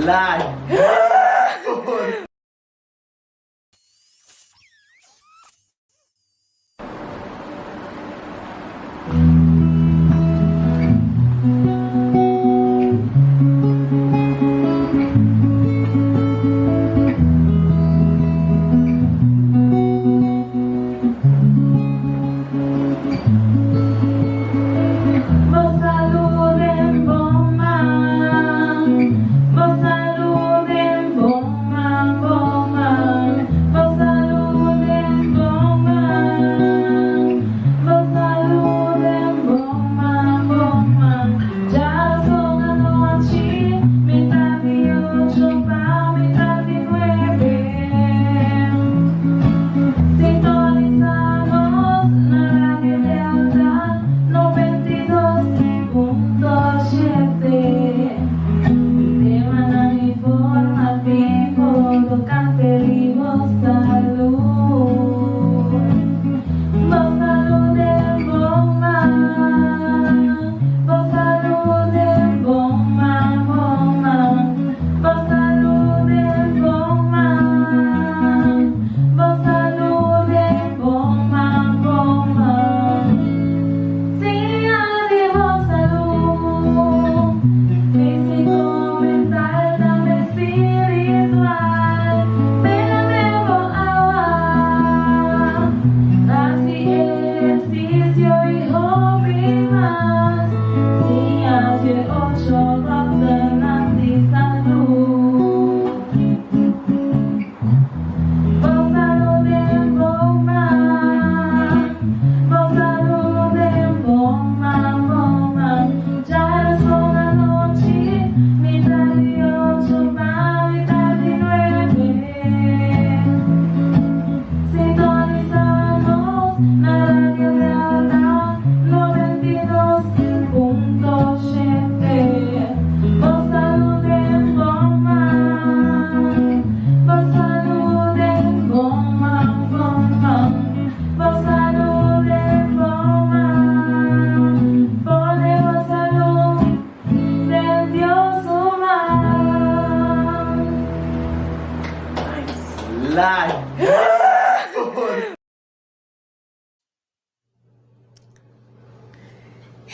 Live!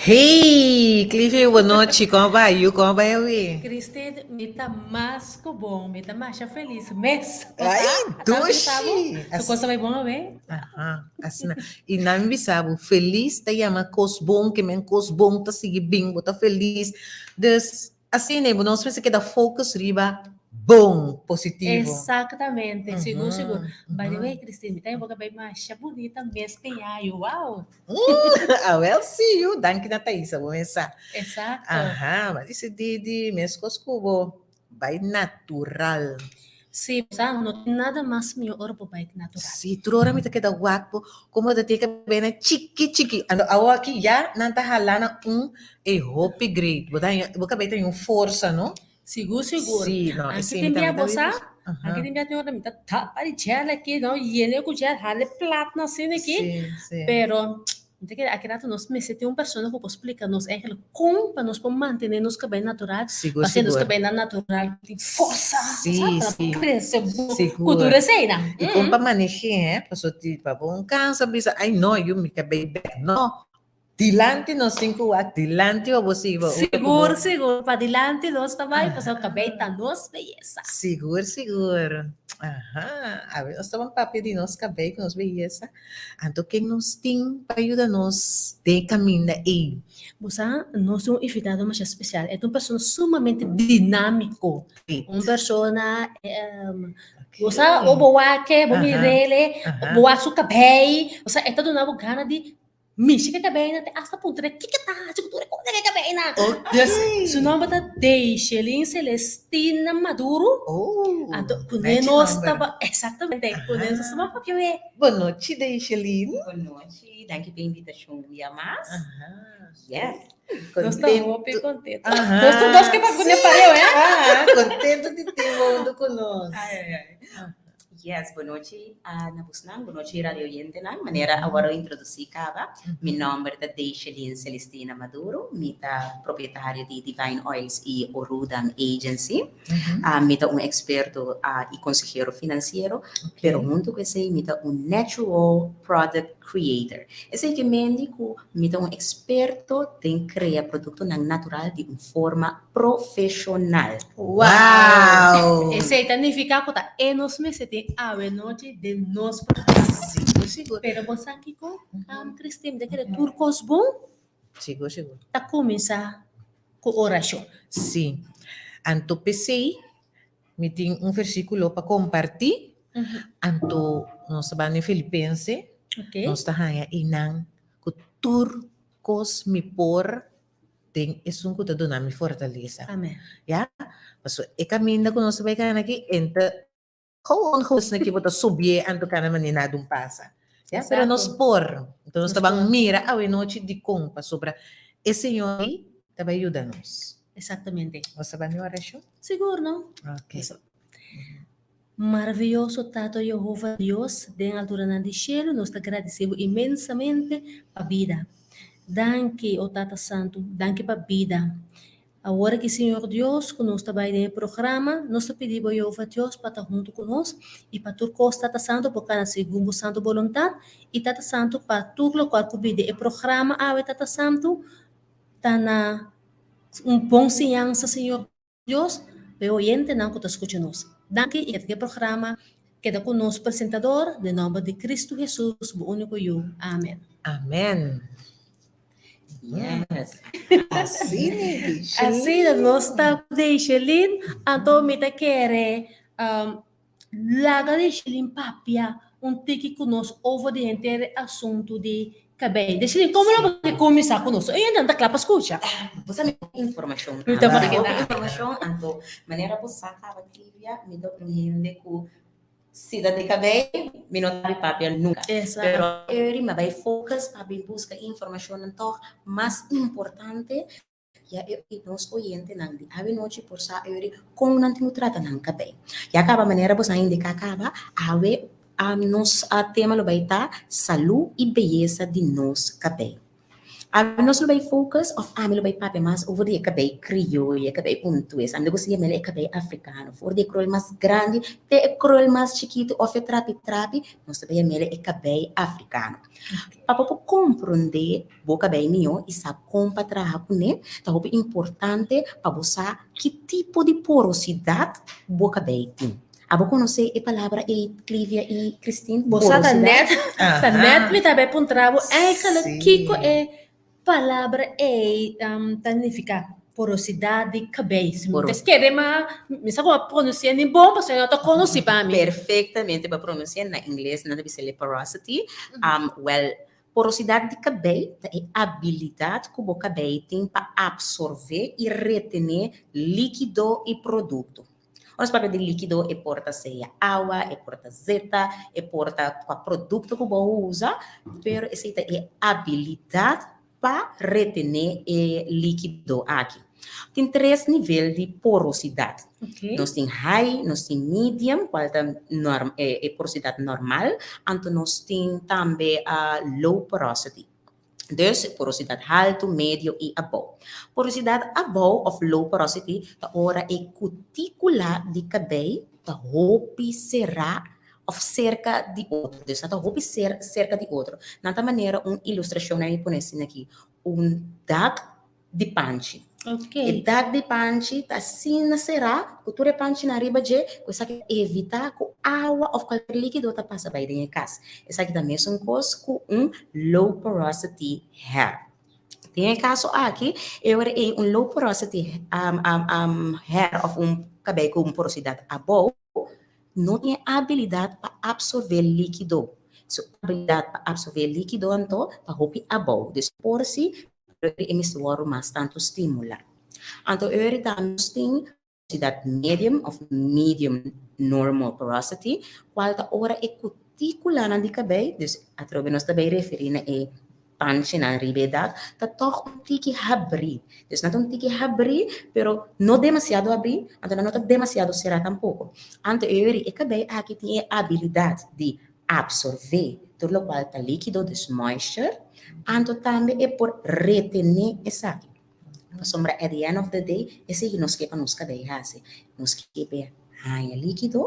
Hey, Cliffy, boa noite. Como vai? You, como vai, Awi? Christine, mi ta mas ku bon, mi ta masha felis mes. Ai, dushi. Su cosa bai bon awe? Aha, asina. I nan bisa bo, felis ta yama kos bon, ke men kos bon ta sigui bin, bo ta felis. Dus, Asina bo nos mester keda focus riba bon, positivo. Exactamente, sigur sigur. By the way Christine, mi ta bo cabey masha bunita mes peñayo, wow. Awel si yu, danki na Thaisa bo mes sa. Exacto. Aha, bo a dicidi di mescos cu bo bay natural. Sí, bo sa, no tin nada mas mihó ora bo bai natural. Sí, tur ora mi ta keda wak bo komo ta tin kabei chiki chiki. Anto awor aki ya nan ta hala na un e hopi great. Bo ta haña, bo kabei ta haña un forsa, no? Sigur, sigur. Sí, no, Aki esei tin mi bia tambe bo ta sa, Aha. aki tin bia tin ora mi ta tapa di gel aki, no, yena ku gel, hala e platnan asina aki. Sí, sí. Pero Mi ta kere aki rato nos mester tin un persona ku por splika nos eigenlijk kon pa nos por mantené nos kabei natural, Sigur, pa hasi nos sigur. kabeinan natural tin forsa, Sí, sa, pa sí. krese bon ku Sigur. tur eseinan. I kon pa maneh'é, hè, pasobra ti pa bo un kansa bisa, ai no, yu mi kabei bèk. No, dilanti nos tin ku wak, dilanti pa bo sigui pa unda ku Sigur, bo. sigur, padilanti nos ta bai, pasobra kabei ta nos beyesa. Sigur, sigur. Aha, awe nos ta ban papia di nos kabei ku nos beyesa. Anto ken nos tin pa yuda nos den e kaminda ei? Bo sa, nos tin un invitado masha spesial. E ta un persona sumamente dinámiko. Un persona, bo sa, ora bo wak e, bo mir'el, bo wak su kabei, osea, e ta duna bo gana di Mishi ke kabei nan te asta puntra kiko ta hasi ku tur e kos ke kabei nan. Dus su nomber ta Deishelin Celestina Maduro. Oh, Anto kuné nechi nos nomber. taba exactamente kuné nos taba papia we. Bon nochi Deishelin. Bon nochi, danki pa e invitashon un dia mas. Aha. Yes. Nos ta Contento. hopi contento. Aha. Nos tur dos ke pa kuné Sí, pareu, eh? aha, contento di tin bo hunto ku nos. Ai, ai, ai. Yes, bon nochi na bosnan, bon nochi radio oyentenan. Manera a wòrdu introdusí kaba, mi nòmber ta Deishelyn Celestina Maduro, mi ta propietario di Divine Oils i Orudan Agency. Mi ta un eksperto i konsehero finansiero, pero huntu ku esei mi ta un natural product creator. Esei ke mendi ku mi ta un eksperto den krea produktonan natural di un forma profeshonal. Wow! Esei ta nifiká ku ta e nos mester tin awe nochi den nos programa. Sigur, sigur. Pero bo sa kiko, Christine, mi ta kere tur kos bon. Sigur, sigur. Ta kuminsá ku orashon. Sí. Anto p'esei mi tin un versíkulo pa kompartí. Anto nos ta banda den Filipense. Nos ta haña einan ku tur kos mi por den esun ku ta duna mi fortalesa. Amen. Ya? Paso e kaminda ku nos ta bai kana aki, en ta gewoon gewoon ki bo ta subié anto kana manera nada un pasa. Ya? Pero nos por. Enton nos ta ban mira awe nochi dikon, pasobra e Señor ei ta bai yuda nos. Exactamente. Nos ta ban den orashon? Sigur no. Ok. Maraviyoso Tata Yehova Dios den alturanan di shelu, nos ta gradisé bo inmensamente pa bida. Danki, o Tata Santu, danki pa bida. Awor aki, Señor Dios, ku nos ta bai den e programa, nos ta pidi bo, Yehova Dios, pa ta huntu ku nos i pa tur kos, Tata Santu, por kana segun bo santu boluntat i, Tata Santu, pa tur lokual ku bini den e programa awe, Tata Santu, ta na un bon siñansa, Señor. Dios pa e oyentenan ku ta skucha nos. Danki i keda ku e programa keda ku nos presentador den nòmber di Kristu Hesus bo úniko Yu. Amen. Amen. Yes. Asina e, Asina nos ta ku Deishelin, anto mi ta kere Laga Deshelin papia un tiki ku nos over di henter e asuntu di kabei. Deshelin, komo lo bo ke kuminsá ku nos? E hendenan ta kla pa skucha. Bo sa mi hopi informashon. Mi ta Mi hopi informashon, anto manera bo sa kaba trivia, mi ta un hende ku si ta di kabei, mi no ta papia nunka. Pero eri mi a bai focus pa bin buska informashonnan tòg mas importante. Ya e nos oyentenan di awe nochi por sa eri kon nan tin ku trata nan kabei. Ya kaba manera boso a indiká kaba, awe nos tema lo bai ta salú i beyesa di nos kabei. Awe nos lo bai focus òf ami lo bai papia mas over di e kabei krioyo, e kabei puntues. Ami ta gusta yam'el e kabei afrikano. For di e krol mas grandi te e krol mas chikitu òf e trapi trapi, nos ta bai yam'el e kabei afrikano. Pa bo por komprondé Bo kabei mihó i sa kon pa traha kuné, ta hopi importante pa bo sa ki tipo di porosidat bo kabei tin. Abo konosé e palabra ei, Clivia i Christine? Bo sa ta nèt, ta nèt mi ta bai puntra bo eigenlijk kiko e palabra ei ta nifiká, porosidat di kabei. Si mi ta kere ma mi sa kon a pronunsi'é ni bon pasobra no ta konosí pa mi. Perfektamente bo a pronunsi'é, na ingles nan ta bisa el porosity. Wèl, Porosidat di kabei ta e abilidat ku bo kabei tin pa apsorbé i retené líkido i produkto. Ora nos papia di líkido e por ta sea awa, e por ta zeta, e por ta kua produkto ku bo usa, pero esei ta e abilidat pa retené e líkido aki. Tin tres nivel di porosidat. Nos tin high, nos tin medium, kual ta e porosidat normal, anto nos tin tambe low porosity. Dus porosidat haltu, medio i abou. Porosidat abou òf low porosity ta ora e kutíkula di kabei ta hopi será òf serka di otro. Dus nan ta hopi serka di otro. Nan ta manera un ilustrashon nan mi pone asina aki, un dak di panchi. E dak di panchi ta asina será ku tur e panchinan riba dje ku esaki ta evitá ku awa òf kualker líkido ta pasa bai den e kas. Esaki ta mesun kos ku un low porosity hair. Den e kaso aki e ora ei un low porosity hair òf un kabei ku un porosidat abou no tin e abilidat pa apsorbé líkido. Su abilidat pa apsorbé líkido anto ta hopi abou. Dus por si e mester wòrdu mas tantu stimulá. Anto e ora tambe nos tin porosidat medium òf medium normal porosity, kual ta ora e kutíkulanan di kabei, dus atrobe nos ta bai referí na e. Panchinan riba e dak ta tòg un tiki habrí. Dus nan ta un tiki habrí, pero no demasiado habrí, anto nan no ta demasiado será tampoko. Anto e ora e kabei aki tin e abilidat di apsorbé tur lokual ta líkido, dus moisture, anto tambe e por retené esaki. Pasobra at the end of the day esei nos ke pa nos kabei hasi. Nos ke pa e haña líkido,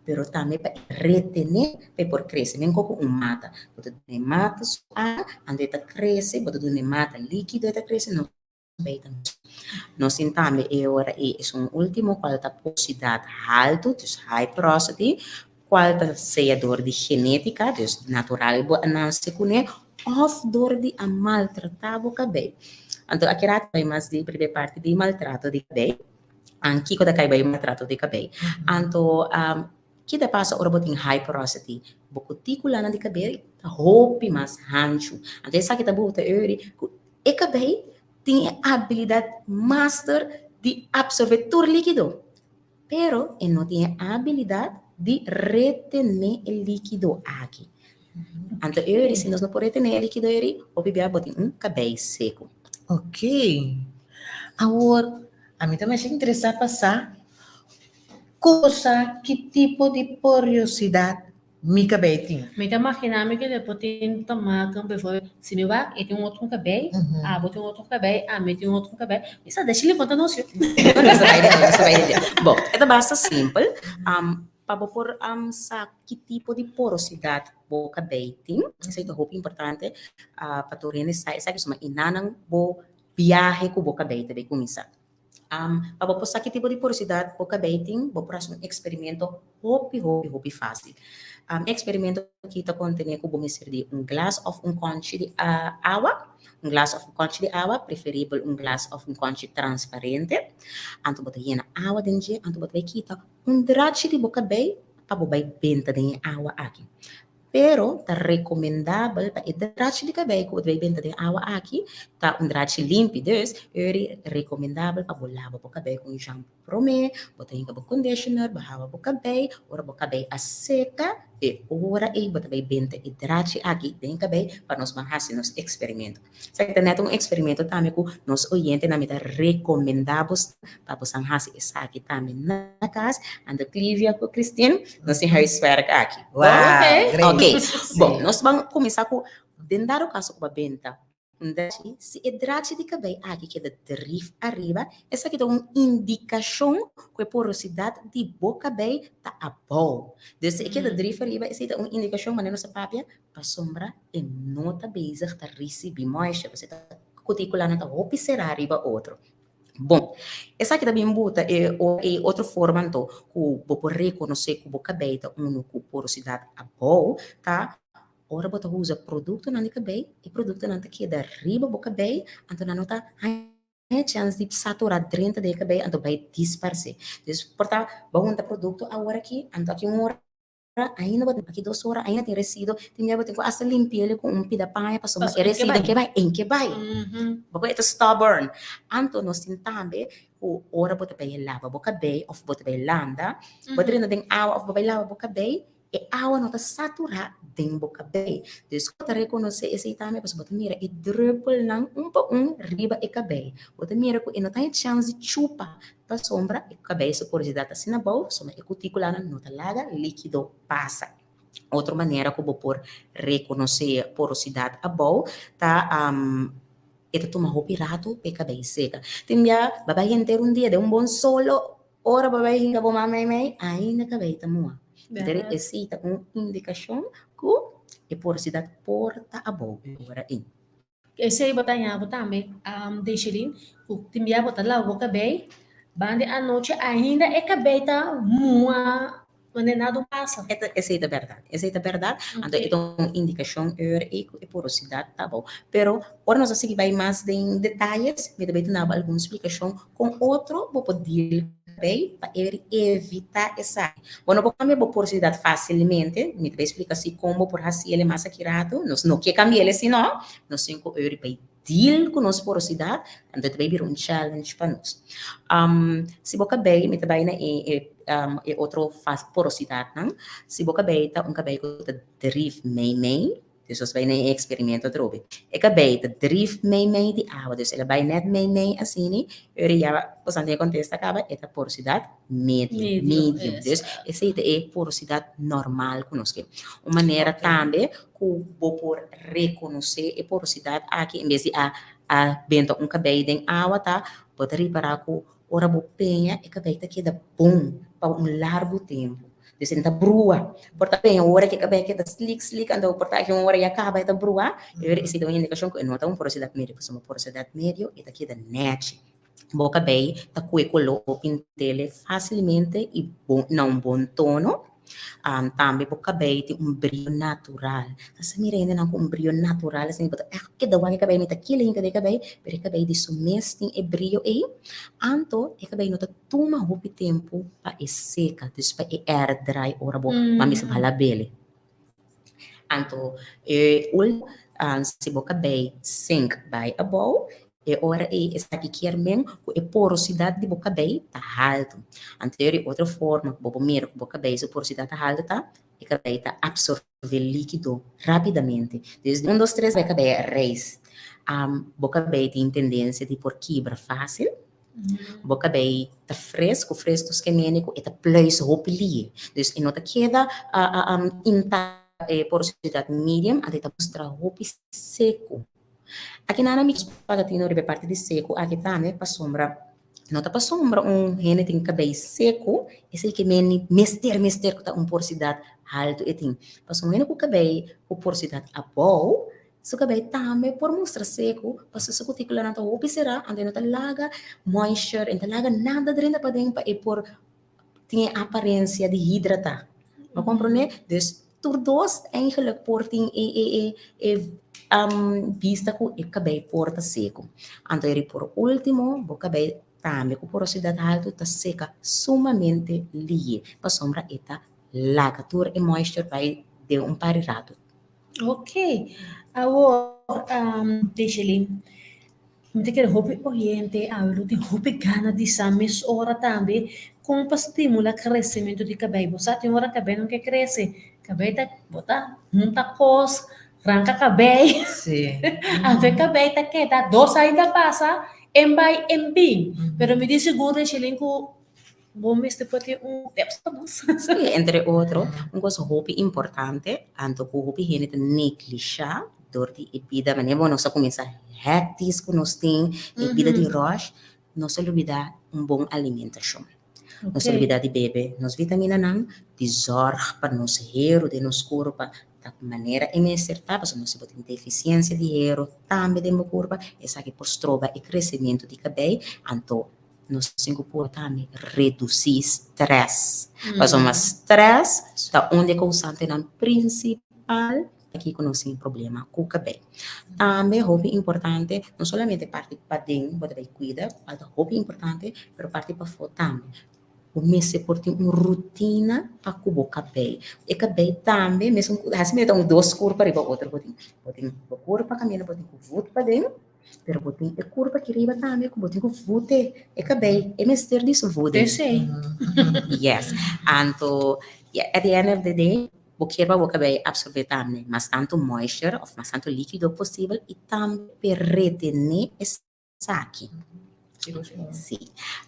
pero tambe pa e retené pa e por krese. Men koko un mata, bo ta duna e mata su awa, anto e ta krese, bo ta duna e mata líkido e ta krese, nos kabei ta mes. Nos tin tambe e ora ei esun último kual ta porosidad haltu, dus high porosity, kual ta sea dor di genétika, dus natural bo a nase kuné, òf dor di a maltratá bo kabei. Anto aki rato bai mas di primer parti di maltrato di kabei. An kiko ta kai bai maltrato di kabei. Anto ki ta pasa ora bo tin high porosity? Bo kutíkulanan di kabei ta hopi mas hanchu. Anto esaki ta buta eri ku e kabei tin e abilidat master di apsorbé tur líkido. Pero e no tin e abilidat di retené e líkido aki. Anto eri, si nos no por retené e líkido eri, hopi bia bo tin un kabei seku. Ok. Awor, ami ta masha interesá pa sa cosa ki tipo di poriosidat Mi kabei tin. Mi ta magina mi kende por tin ta maka bijvoorbeeld si mi wak e tin un otro kabei, abo tin un otro kabei, ami tin un otro kabei, mi sa deshi li konta nos yo. Nos ta bai dje, nos ta bai dje. Bo, e ta basta simpel, pa bo por sa ki tipo di porosidad bo kabei tin, esei ta hopi importante pa tur hende sa esaki, pasobra inanan bo biahe ku bo kabei ta bay kuminsá. Pa bo por sa ki tipo di porosidad bo kabei tin, bo por hasi un eksperimento hopi, hopi, hopi fásil. E eksperimento aki ta kontené ku bo mester di un glas òf un kònchi di awa, un glas òf un kònchi di awa, preferibel un glas òf un kònchi transparente. Anto bo ta yena awa den dje, anto bo ta bai kita un drachi di bo kabei pa bo bai benta den e awa aki. Pero ta rekomendabel pa e drachi di kabei ku bo ta bai benta den awa aki ta un drachi limpi. Dus, eri rekomendabel pa bo laba bo kabei ku un shampu promé, bo ta hinka bo conditioner, bo hawa bo kabei, ora bo kabei a seka, e ora ei bo ta bai benta e drachi aki den kabei pa nos ban hasi nos eksperimento. Esaki ta nèt un eksperimento tambe ku nos oyentenan mi ta rekomendá bos pa bosan hasi esaki tambe na kas. Anto Clivia ku Christine nos tin huiswerk aki. Wow, great. Ok, bon, nos ban kuminsá ku den dado kaso ku bo a benta un drachi, si e drachi di kabei aki keda drif ariba, esaki ta un indikashon ku e porosidat di bo kabei ta abou. Dus si e keda drif ariba, esei ta un indikashon manera nos a papia Pasobra e no ta bezig ta risibí moisture, pasobra e ta kutikulanan ta hopi será riba otro. Bon, esaki ta bin buta e e otro forma anto ku bo por rekonosé ku bo kabei ta unu ku porosidat abou ta ora bo ta usa produktonan di kabei, e produktonan ta keda riba bo kabei, anto nan no ta haña chèns di saturá drenta den e kabei anto bai disparsé. Dus por ta bo hunta produkto awor aki, anto aki un ora Ainda bo tin aki dos ora, ainda tin resido, tin bia bo tin ku asta limpi'el ku un pida paña pasobra e resido ke bai, en ke bai. Bo e ta stubborn. Anto nos tin tambe ku ora bo ta bai laba bo kabei òf bo ta bai landa, bo ta drenta den awa òf bo bai laba bo kabei, e awa no ta saturá den bo kabei. Dus bo ta rekonosé esei tambe pasobra bo ta mira e drùpelnan un pa un riba e kabei. Bo ta mira ku e no ta haña chèns di chupa Pasobra e kabei su porosidad ta asina abou, pasobra e kutikulanan no ta laga likido pasa. Otro manera ku bo por rekonosé porosidad abou ta e ta tuma hopi ratu pa e kabei seka. Tin bia bo bai henter un dia den un bon solo, ora bo bai hinka bo man meimei ainda kabei ta muha. Entonces esei ta un indikashon ku e porosidad por ta abou e ora ei. Esei bo ta haña bo tambe, Deshelin, ku tin bia bo ta laba bo kabei, banda di anochi ainda e kabei ta muha wanneer nada un pasa. Esei ta bèrdat, esei ta bèrdat, anto e ta un indikashon eur ei ku e porosidat ta abou. Pero ora nos a sigui bai mas den detayes, mi ta bai duna bo algun splikashon kon otro bo por deal Bay pa e evita esaki. Bo no por cambia bo porosidad facilmente, mi ta bay splica si con bo por haci ele mas aki rato, nos no ke cambia ele si no, nos tin cu eur bay deal cu nos porosidad, anto ta bay bira un challenge pa nos. Si bo cabey, mi ta bay na e e otro porosidadnan, si bo cabey ta un cabey cu ta drief mei mei. Dus nos bai na e eksperimento atrobe. E kabei ta drif meimei di awa, dus el a bai nèt meimei asini, ora ya boso tin e kontesta kaba, e ta porosidat medio, medium. Dus esei ta e porosidat normal ku nos ke. Un manera tambe ku bo por rekonosé e porosidat aki en bes di a a benta un kabei den awa ta, bo ta ripará ku ora bo peña e kabei ta keda bon pa un largu tempu. Dus e no ta brua. Por ta peña ora ku e kabei keda slik slik anto por ta aki un ora ya kaba e ta brua, e ora esei ta un indikashon ku e no ta un porosidat medio pasobra un porosidat medio e ta keda nèchi. Bo kabei ta kue koló bo pint'el fásilmente i bon na un bon tono. Tambe bo kabei tin un brio natural. Ta sa mira hendenan ku un brio natural asina bo ta ègt keda wak e kabei mi ta kila hinka den e kabei pero e kabei di su mes tin e brio ei. Anto e kabei no ta tuma hopi tempu pa e seka, dus pa e air dry ora bo ban bisa bo hala bele. Anto e ultimo si bo kabei sink bai abou E ora ei esaki kier men ku e porosidat di bo kabei ta haltu. Anto e otro forma ku bo por mira ku bo kabei su porosidat ta haltu ta e kabei ta apsorbe likido rapidamente. Dus un dos tres bo kabei a reis. Bo kabei tin tendensia di por kibra fasil. Bo kabei ta fresku, fresku skemende ku e ta pluis hopi lie. Dus e no ta keda intakto. E porosidat medium anto e ta mustra hopi seku. Aki nan mi paga tino riba e parti di seku aki tambe pasobra no ta pasobra un hende tin kabei seku esei ke meni mester mester ku ta un porsidat haltu e tin. Pasobra un hende ku kabei ku porsidat abou su kabei tambe por mustra seku pasobra su kutikulanan ta hopi será anto e no ta laga moisture e no ta laga nada drenta paden pa e por tin e aparensia di hidratá. Bo komprondé? Dus tur dos eigenlijk por tin e e e e bista ku e kabei por ta seku. Anto eri por ultimo bo kabei tambe ku porosidat haltu ta seka sumamente lihe pasobra e ta laga tur e moisture bai den un par di ratu. Ok, awor Deshelin, mi ta kere hopi oyente awe lo tin hopi gana di sa mesora tambe kon pa stimula kresementu di kabei. Bo sa tin ora kabei no ke krese, kabei ta bo ta hunta kos, ranka kabei, anto e kabei ta keda dos aña ta pasa en bai en bin. Pero mi di sigur Deshelin ku Bo mester por tin un tips pa nos. Sí, entre otro, un kos hopi importante, anto ku hopi hende ta neglishá dor di e bida, manera bo nos a kuminsá hèktis ku nos tin, e bida di ròsh, nos a lubidá un bon alimentashon. Nos a lubidá di bebe nos vitaminanan, di zòrg pa nos heru den nos kurpa ta manera e mester ta, pasobra nos si bo tin defisiensia di heru tambe den bo kurpa, esaki por stroba e kresementu di kabei, anto Nos tin ku por tambe redusí strès. Pasobra strès ta un di e kousantenan prinsipal pakiko nos tin problema ku kabei. Tambe hopi importante, no solamente parti paden bo ta bai kuida, kual ta hopi importante, pero parti pafó tambe. Bo mester por tin un rutina pa ku bo kabei. E kabei tambe mesun ku hasi mira ta un dos kurpa riba otro bo tin. Bo tin bo kurpa kaminda bo tin ku vut paden. Pero bo tin e kurpa aki riba tambe ku bo tin ku vute e kabei, e mester di su vute. Esei. Yes. Anto, at the end of the day, bo kier pa bo kabei absorbe tambe mas tantu moisture of mas tantu likido posibel i tambe pe retene esaki. Si.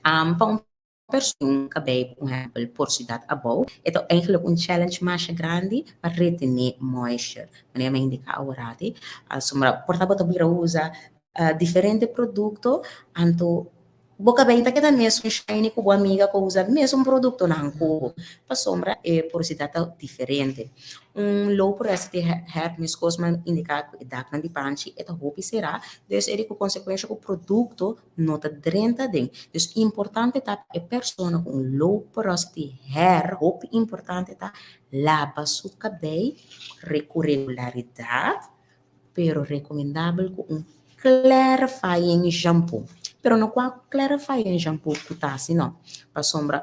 Pa un Persoon kabei por ehempel porsidat abou, e ta eigenlijk un challenge masha grandi pa retené moisture. Manera mi a indiká aworati, pasobra por ta bo ta bira usa diferente produkto, anto bo kabei ta keda mesun shiny ku bo amiga ku a usa mesun produktonan ku bo, pasobra e porosidat ta diferente. Un low porosity hair meskos mi a indiká ku e daknan di panchi e ta hopi será, dus e di ku konsekuensha ku produkto no ta drenta den. Dus importante ta pa e persona ku un low porosity hair, hopi importante ta laba su kabei ku regularidat, pero rekomendabel ku un clarifying shampoo. Pero no kua clarifying shampoo ku ta hasi no, pasobra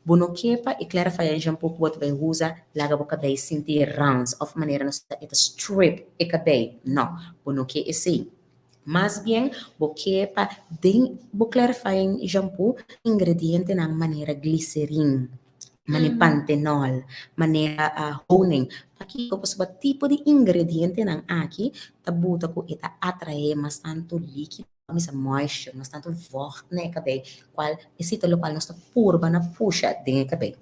bo no ke pa e clarifying shampoo ku bo ta bai usa laga bo kabei sinti rans òf manera nos ta e ta strip e kabei, no, bo no ke esei. Mas bien, bo ke pa den bo clarifying shampoo ingredientenan manera gliserin, manera pantenol, manera honing. Pakiko? Pasobra tipo di ingredientenan aki ta buta ku e ta atraé mas tantu líkido, misa moisture, mas tantu vocht na e kabei, kual esei ta lokual nos ta purba na pusha den e kabei.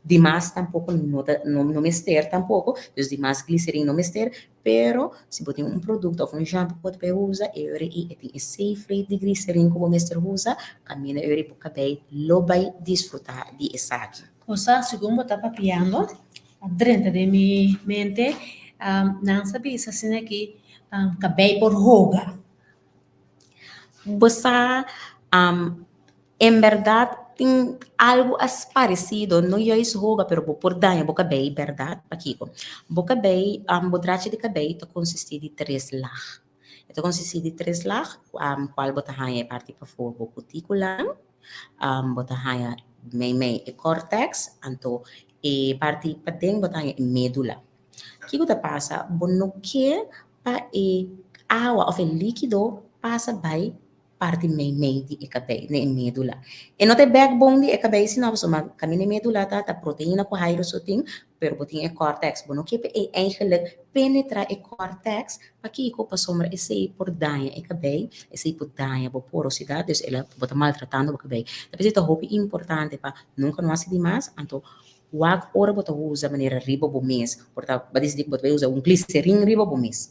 Dimas tampoko no ta no mester tampoko, dus dimas gliserin no mester, pero si bo tin un produkto òf un shampoo ku bo ta bai usa, e ora ei e tin e safe rate di gliserin ku bo mester usa, kaminda e ora ei bo kabei lo bai disfrutá di esaki. Cosa segun bo ta papiando a drenta den mi mente, nan sa bisa asina ki kabei por hoga. Bo sa, en berdad tin algo as parecido, no juist hoga, pero bo por daña bo cabey, berdad? Pakico? Bo cabey, bo drachi di cabey ta consisti di tres lag. E ta consisti di tres lag, cual bo ta haña e parti pafó bo cuticulanan, bo ta haña meimei e cortex, anto e parti paden bo ta haña e medula. Kiko ta pasa? Bo no ke pa e awa of e likido pasa bai parti meimei di e kabei, na e medula. E no ta e backbone di e kabei sino pasobra kaminda e medula ta, ta proteina ku hairu so tin, pero bo tin e cortex. Bo no ke pa e eigenlijk penetra e cortex, pakiko? Pasobra esei por daña e kabei, esei por daña bo porosidad, dus el a bo ta maltratando bo kabei. Ta p'esei ta hopi importante pa nunka no hasi dimas, anto Wak ora bo ta usa manera riba bo mes. Por ta bo a disidí ku bo ta bai usa un gliserin riba bo mes.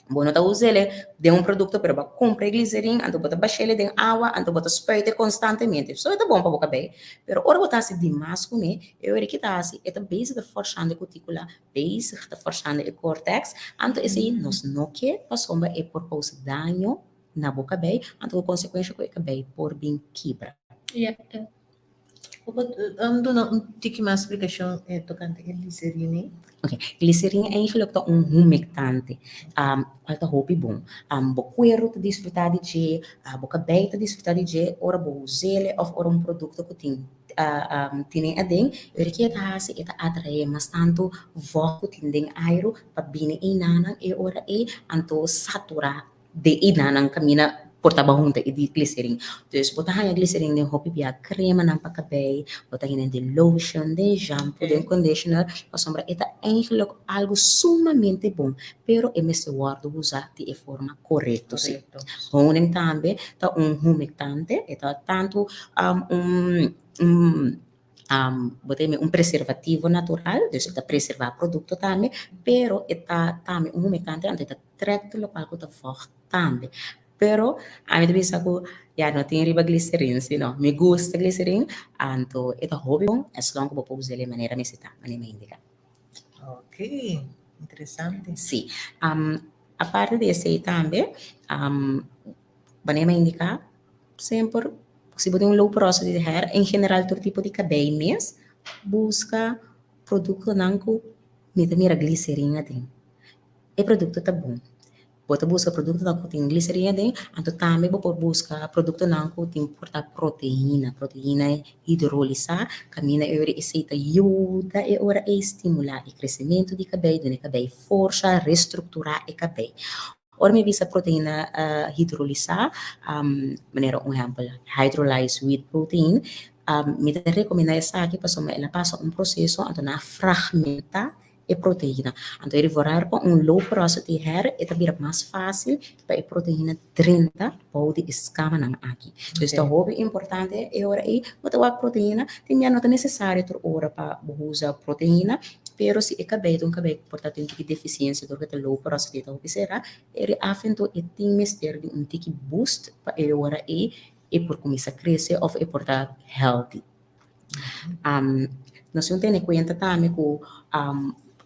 Bo no ta us'el den un produkto pero bo a kumpra e gliserin anto bo ta bash'el den awa anto bo ta spuit'e konstantemente. So e ta bon pa bo kabei. Pero ora bo ta hasi dimas kuné e ora ki ta hasi e ta bezig ta fòrshando e kutikula, bezig ta fòrshando e kòrtèks anto esei nos no ke pasobra e por kousa daño na bo kabei anto ku konsekuensha ku e kabei por bin kibra. Bo por duna un tiki mas splikashon tokante e gliserine? Ok, gliserine eigenlijk ta un humectante, cual ta hopi bon. Bo cuero ta disfruta di dje, bo cabei ta disfruta di dje ora bo us'el of ora un producto cu tin tine aden. E ora ke e ta haci e ta atrae mas tanto vocht cu tin den airo pa bini einanan e ora ei, anto satura Den e danan kaminda por taba hunta e di gliserin. Dus bo ta haña gliserin den hopi bia kremanan pa kabei, bo ta haña den lotion, den shampoo, den conditioner, pasobra e ta eigenlijk algu sumamente bon, pero e mester wòrdu usa di e forma korekto si. Honing tambe ta un humectante, e ta tantu un un bo ta yama un preservativo natural, dus e ta preserva produkto tambe, pero e ta tambe un humectante anto e ta trek tur lokual ku ta vògt tambe. Pero ami ta bisa ku ya no tin riba gliserin si no. Mi gusta gliserin, anto e ta hopi bon as long ku bo por us'el e manera mester ta, manera mi a indiká. Ok, interesante. Si. Aparte di esei tambe, manera mi a indiká, semper si bo tin un low porosity di hair, en general tur tipo di kabei mes, buska produktonan ku mi ta mira gliserin aden. E produkto ta bon. Bo ta buska produktonan ku tin gliserina aden, anto tambe bo por buska produktonan ku tin por ta proteina, proteina hidrolisá, kaminda e ora esei ta yuda e ora ei stimulá e kresementu di kabei, duna e kabei forsa, restrukturá e kabei. Ora mi bisa proteina hidrolisá, manera un ehèmpel hydrolyzed wheat protein, mi ta rekomendá esaki pasobra el a pasa un proseso anto nan a fragmentá e proteina. Anto e rivorar pa un low porosity hair e ta bira mas fácil pa e proteina drenta bou di e skamanan aki. Dus ta hopi importante e ora ei bo ta wak proteina, tin bia no ta nesesario tur ora pa bo usa proteina, pero si e kabei ta un kabei ku por ta tin un tiki defisiensia dor ku ta low porosity ta hopi será, e af en toe e tin mester di un tiki boost pa e ora ei e por kuminsá krese òf e por ta healthy. Nos tin tene kuenta tambe ku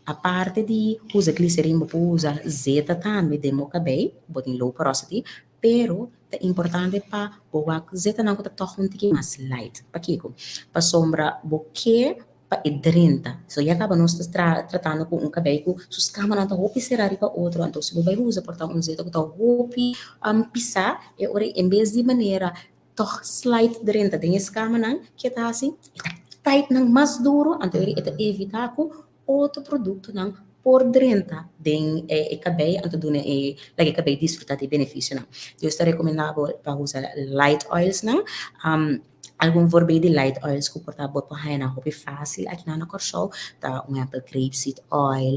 aparte di usa gliserin bo por usa zeta tambe den bo kabei, bo tin low porosity, pero ta importante pa bo wak zetanan ku ta tòg un tiki mas light. Pakiko? Pasobra bo ke pa e drenta. So ya kaba nos ta tratando ku un kabei ku su skamanan ta hopi será riba otro, anto si bo bai usa por ta un zeta ku ta hopi pisá, e ora en bes di manera Tòg slide drenta den e skamanan, ke ta hasi? E ta tight nan mas duru, anto e ta evitá ku otro produktonan por drenta den e kabei, anto duna e laga e kabei disfrutá di e benefisionan. Dus ta rekomendá bo pa usa light oilsnan. Algun voorbeeld di light oils ku por ta bo por haña nan hopi fásil akinan na Kòrsou ta un ehèmpel grapeseed oil,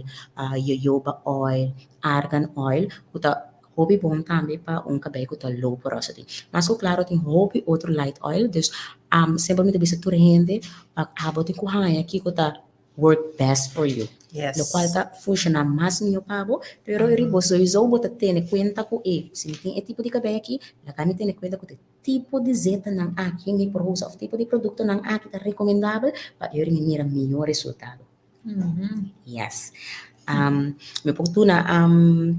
jojoba oil, argan oil ku ta hopi bon tambe pa un kabei ku ta low porosity. Mas ku klaro tin hopi otro light oil dus semper mi ta bisa tur hende pa abo tin ku haña kiko ta work best for you. Yes. Locual ta funciona mas miho pa bo, pero mm -hmm. bo sowieso bo ta tene cuenta cu e, si mi tin e tipo di cabello aki, laga mi tene cuenta cu e tipo di zetanan aki mi por usa of tipo di productonan aki ta recomendabel pa eu mi mira miho resultado. Yes. Mi por duna um,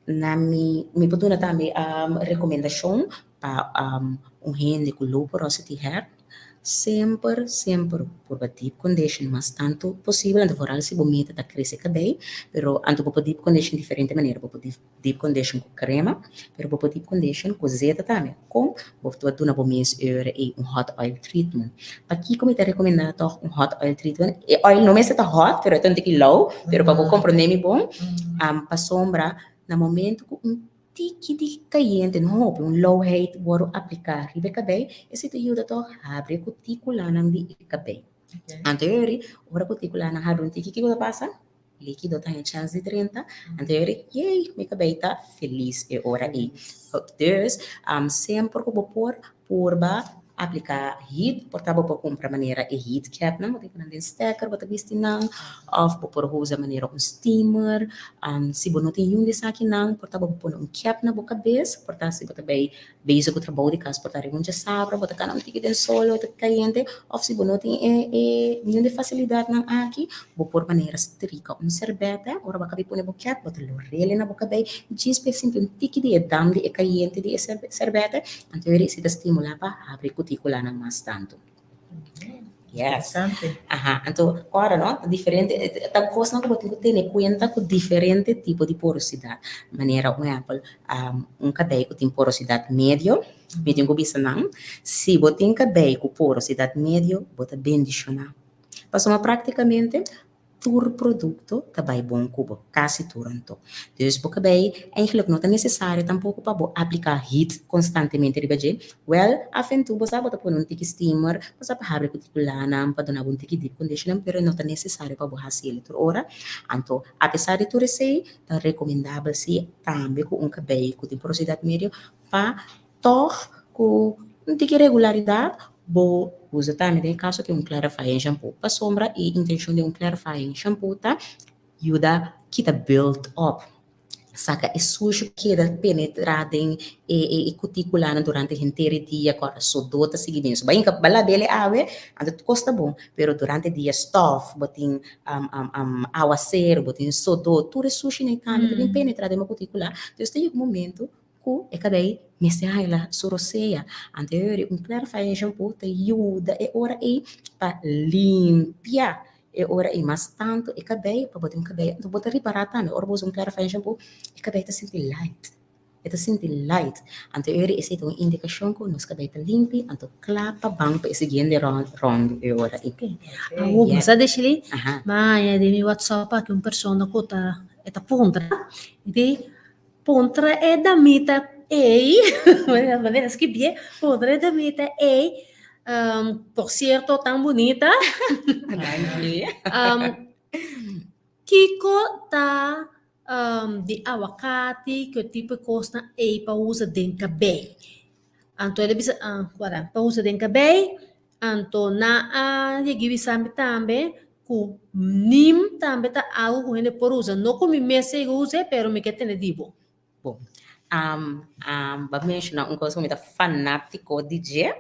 na mi, mi por duna tambe um, recomendacion pa um, un hende cu low porosity hair. Semper, semper purba deep condition mas tantu posibel, anto vooral si bo meta ta krese kabei, pero anto bo por deep condition diferente manera, bo por deep condition ku krema, pero bo por deep condition ku zeta tambe. Kon? Bo ta duna bo mes ora ei un hot oil treatment. Pakiko mi ta rekomendá tòg un hot oil treatment? E oil no mester ta hot, pero e ta un tiki lou, pero pa bo komprondé mi bon, pasobra na momento ku un Tiki di kayente no hopi, un louheid wòrdu apliká riba e kabei, esei ta yuda tòg habri e kutikulanan di e kabei. Anto e ori, ora kutikulanan habri un tiki, kiko ta pasa? Líkido ta haña chèns di drenta, anto e ori, yey, mi kabei ta felis e ora ei. Dus, semper ku bo por purba apliká heat, por ta bo por kumpra manera e heat capnan, bo ta pone nan den stekker, bo ta bisti nan, òf bo por usa manera un steamer, si bo no tin niun di esakinan por ta bo por pone un cap na bo kabes, por ta si bo ta bai bezig ku trabou di kas por ta riba un djasabra bo ta kana un tiki den sol bo ta kayente, òf si bo no tin e e niun di e fasilidatnan aki bo por manera strika un serbete, ora bo a kabi pone bo cap bo ta lorele na bo kabei djis pa e sinti un tiki di e damp di e kayente di e serbete. Anto e resi ta stimulá pa habri kutíkulanan mas tantu. Yes. Interesante. Aha, anto ora no, ta diferente, ta kosnan ku bo tin ku tene kuenta ku diferente tipo di porosidat. Manera un ehèmpel, un kabei ku tin porosidat medio, mi tin ku bisa nan, si bo tin kabei ku porosidat medio, bo ta bendishoná. Pasobra praktikamente Tur produkto ta bai bon ku bo, kasi tur anto. Dus bo kabei eigenlijk no ta nesesario tampoko pa bo aplika heat konstantemente riba dje. Wèl, af en toe bo sa bo ta pone un tiki steamer, bo sa pa habri kutikulanan, pa duna bo un tiki deep conditioner, pero no ta nesesario pa bo hasi el tur ora. Anto, apesar di tur esei, ta rekomendabel si tambe ku un kabei ku tin porosidat medio pa Tòg ku un tiki regularidat bo usa tambe den e kaso di un clarifying shampoo. Pasobra e intenshon di un clarifying shampoo ta yuda kita build up, saka e sushi ku keda penetrá den e kutikulanan durante henter e dia ku ora sodó ta sigui bin. So bo a hinka bo label e awe anto tur kos ta bon, pero durante dia stòf, bo tin awaseru, bo tin sodó, tur e sushinan tambe ta bin penetrá den bo kutikula. Entonces ta yega un momento Ku e kabei mester haña su rosea. Anto e ora un clarifying shampoo ta yuda e ora ei pa limpia e ora ei mas tantu e kabei pa bo tin un kabei. Anto bo ta ripará tambe ora bo usa un clarifying shampoo e kabei ta sinti light, e ta sinti light. Anto e ora esei ta un indikashon ku nos kabei ta limpi anto kla pa ban pa e siguiente ròndu e ora ei. Awor bo sa Desiree, mi a haña den mi whatsapp aki un persona ku ta e ta puntra di Puntra e damita ei, manera skibié, puntra e damita ei, por sierto tan bunita, kiko ta di awakati, ki tipo e kosnan ei pa usa den kabei? Anto el a bisa, wara, pa usa den kabei, anto nan a yegi bisa mi tambe ku nim tambe ta algu ku hende por usa. No ku mi mes a yega us'e, pero mi ke tene di bo. Bon, bo a menshoná un kos ku mi ta fanátiko di dje.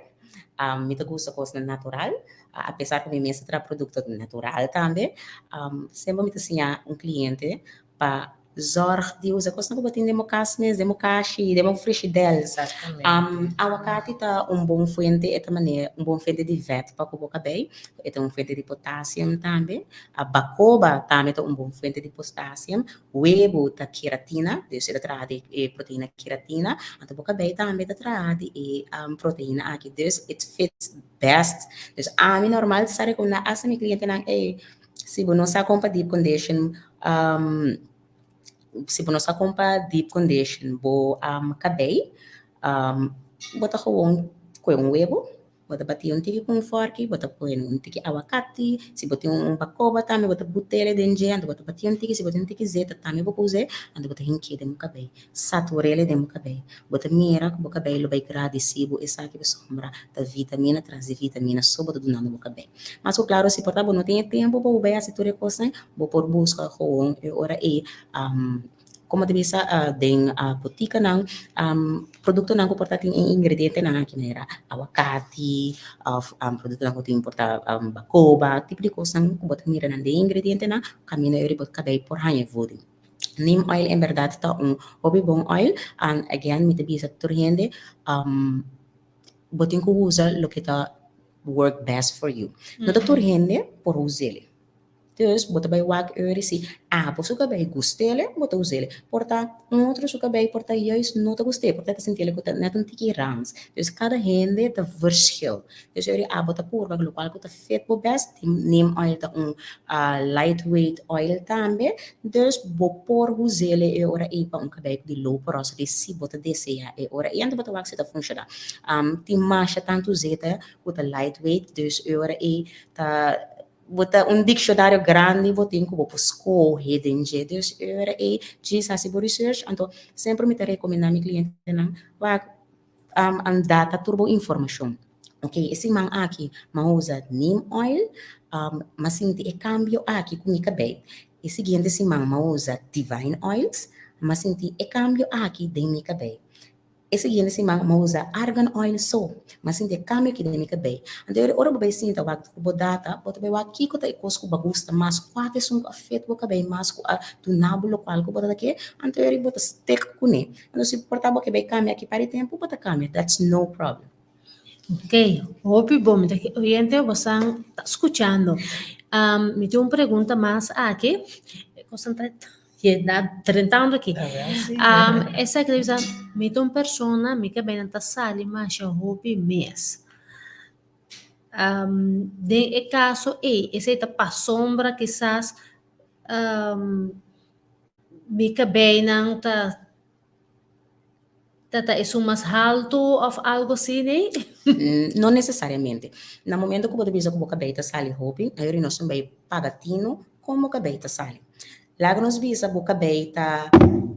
Mi ta gusta kosnan natural, apesar ku mi mes ta traha produkto natural tambe. Semper mi ta siña un kliente pa Zorg di usa kosnan ku bo tin den bo kas mes, den bo kashi, den bo frishidèl. Awakati ta un bon fuente, e ta manera un bon fuente di vèt pa ku bo kabei. E ta un fuente di potasium tambe. Bakoba tambe ta un bon fuente di potasium. Webu ta keratina, dus e ta traha di e proteina keratina. Anto bo kabei tambe ta traha di e proteina aki. Dus it fits best. Dus ami normal sa rekomendá asta mi klientenan, ey, si bo no sa kon pa deep condition, si bo no sa kon pa deep condition bo kabei, bo ta gewoon koe un webo. Bo ta bati un tiki ku un fòrki, bo ta pone un tiki awakati, si bo tin un bakoba tambe bo ta but'el den dje, anto bo ta bati un tiki, si bo tin un tiki zeta tambe bo por us'é, anto bo ta hink'é den bo kabei, satur'el den bo kabei. Bo ta mira ku bo kabei lo bai gradisí bo esaki pasobra ta vitamina tras di vitamina so bo ta dunando bo kabei. Mas ku klaro si por ta bo no tin e tempu pa bo bai hasi tur e kosnan, bo por buska gewoon e ora ei Como ta bisa den botikanan produktonan ku por ta tin e ingredientenan aki manera awakati òf produktonan ku tin por ta bakoba tipo di kosnan ku bo ta mira nan den ingredientenan kaminda yori bo kabei por haña e voeding. Neem oil en bèrdat ta un hopi bon oil and again mi ta bisa tur hende bo tin ku usa loke ta work best for you. No ta tur hende por us'el. Dus bo ta bai wak eur si abo su kabei gust'ele, bo ta us'ele. Por ta un otro su kabei por ta juist no ta gust'é, por ta e ta sinti'ele ku ta net un tiki rans. Dus kada hende ta verschil. Dus eur abo ta purba lokual ku ta fit bo best, neem oil ta un lightweight oil tambe, dus bo por us'ele e ora ei pa un kabei ku di low porosity si bo ta deseá e ora ei, anto bo ta wak si ta funshoná. Tin masha tantu zeta ku ta lightweight, dus e ora ei ta. Bo ta un dikshonario grandi bo tin ku bo por skohe den dje. Dus e ora ei djis hasi bo research. Anto semper mi ta rekomendá mi klientenan wak data tur bo informashon. Ok e siman aki mi a usa neem oil, mi a sinti e kambio aki ku mi kabei. E siguiente siman mi a usa divine oils, mi a sinti e kambio aki den mi kabei. E siguiente siman mi a usa argan oil so. Mi a sinti e kambio aki den mi kabei. Anto ora ora bo bai sinta wak ku bo data, bo ta bai wak kiko ta e kos ku bo a gusta mas, kua ta esun ku a fet bo kabei mas, ku a duna bo lokual ku bo ta ke, anto ora bo ta stick kuné. Anto si por ta bo ke bai kambia aki par di tempu, bo ta kambia, that's no problem. Ok, hopi bon. Mi ta oyente bosan ta skuchando. Mi tin un pregunta mas aki. E kosnan ta Yenda drentando aki. Esaki ta bisa, mi ta un persona, mi kabei ta sali masha hopi mes. Den e kaso ei, esei ta pasobra kisas mi kabeinan ta Ta ta esun mas haltu of algo asina ei? No nesesariamente. Na momento ku bo ta bisa ku bo kabei ta sali hopi, ayori nos tin bai paga tinu kon bo kabei ta sali. Laga nos bisa bo kabei ta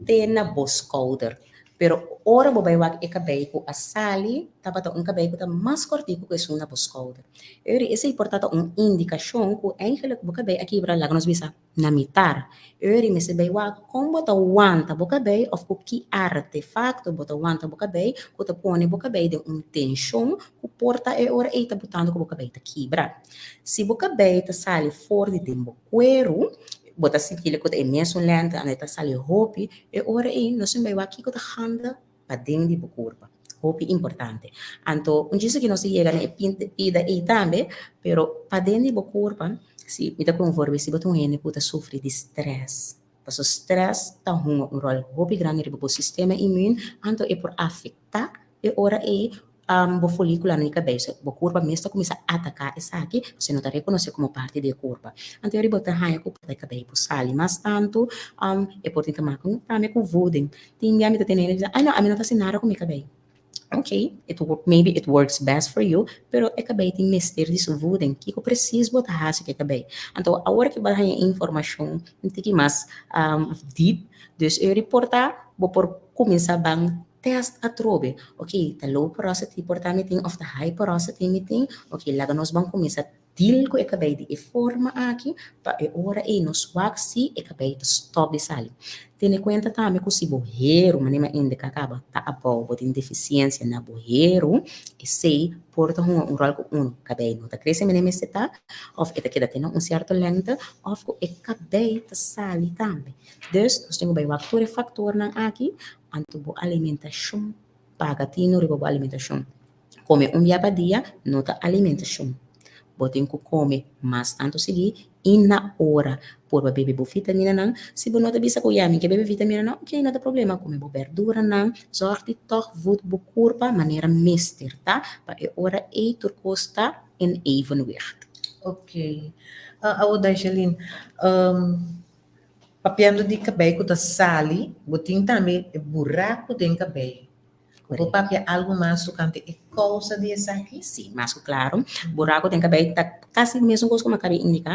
te na bo skouder, pero ora bo bai wak e kabei ku a sali tabata un kabei ku ta mas kòrtiku ku esun na bo skouder. Ayori esei por ta ta un indikashon ku eigenlik bo kabei a kibra, laga nos bisa, na mitar. Eur i mester bay wak kon bo ta wanta bo kabei of ku ki artefakto bo ta wanta bo kabei ku ta pone bo kabei den un tenshon ku por ta e ora ei ta butando ku bo kabei ta kibra. Si bo kabei ta sali for di den bo kueru, bo ta sinti ku ta e mesun lente anda e ta sali hopi, e ora ei nos tin bay wak kiko ta ganda paden di bo kurpa. Hopi importante. Anto un djis aki nos ta yega na e pida ei tambe, pero paden di bo kurpa, si mi ta konforme si bo ta un hende ku ta sufri di strès, pasobra strès ta hunga un ròl hopi grandi riba bo sistema imun, anto e por afektá e ora ei bo folíkulonan di kabei. So bo kurpa mes ta kuminsá ataká esaki, pasobra e no ta rekonosé komo parti di e kurpa. Anto e ora bo ta haña ku e kabei por sali mas tantu, e por tin ta maka tambe ku voeding. Tin bia mi ta tene hende bisa, ay no, ami no ta hasi nada ku mi kabei. Ok, it work, maybe it works best for you, pero e kabei tin mester di su voeding. Kiko presis bo ta hasi ku e kabei? Anto awor ku bo a haña informashon un tiki mas deep, dus e por ta bo por kuminsá ban test atrobe. Ok, ta low porosity por ta mi tin òf ta high porosity mi tin? Ok, laga nos ban kuminsá Deal ku e kabei di e forma aki pa e ora ei no swak si e kabei ta stòp di sali. Tene kuenta tambe ku si bo heru, manera mi a indiká kaba, ta abou, bo tin defisiensia na bo heru, esei por ta hunga un ròl ku unu, kabei no ta krese manera mester ta, òf e ta keda te na un sierto lèngte, òf ku e kabei ta sali tambe. Dus, nos tin ku bai wak tur e faktornan aki, anto bo alimentashon, paga tinu riba bo alimentashon. Kome un bia pa dia no ta alimentashon. Bo tin ku kome mas tantu sigui i na ora. Purba bebe bo vitaminanan. Si bo no ta bisa ku ya mi ke bebe vitaminanan, ok, no ta problema. Kome bo berduranan. Zòrg di tòg voed bo kurpa manera mester ta pa e ora ei tur kos ta in evenwicht. Ok. Awor Daisheline, papiando di kabei ku ta sali, bo tin tambe e buraku den kabei. Bo papia algu mas tokante e kousa di esaki? Sí, mas ku klaro. Buraku den kabei ta kasi mesun kos ku mi a kaba di indiká.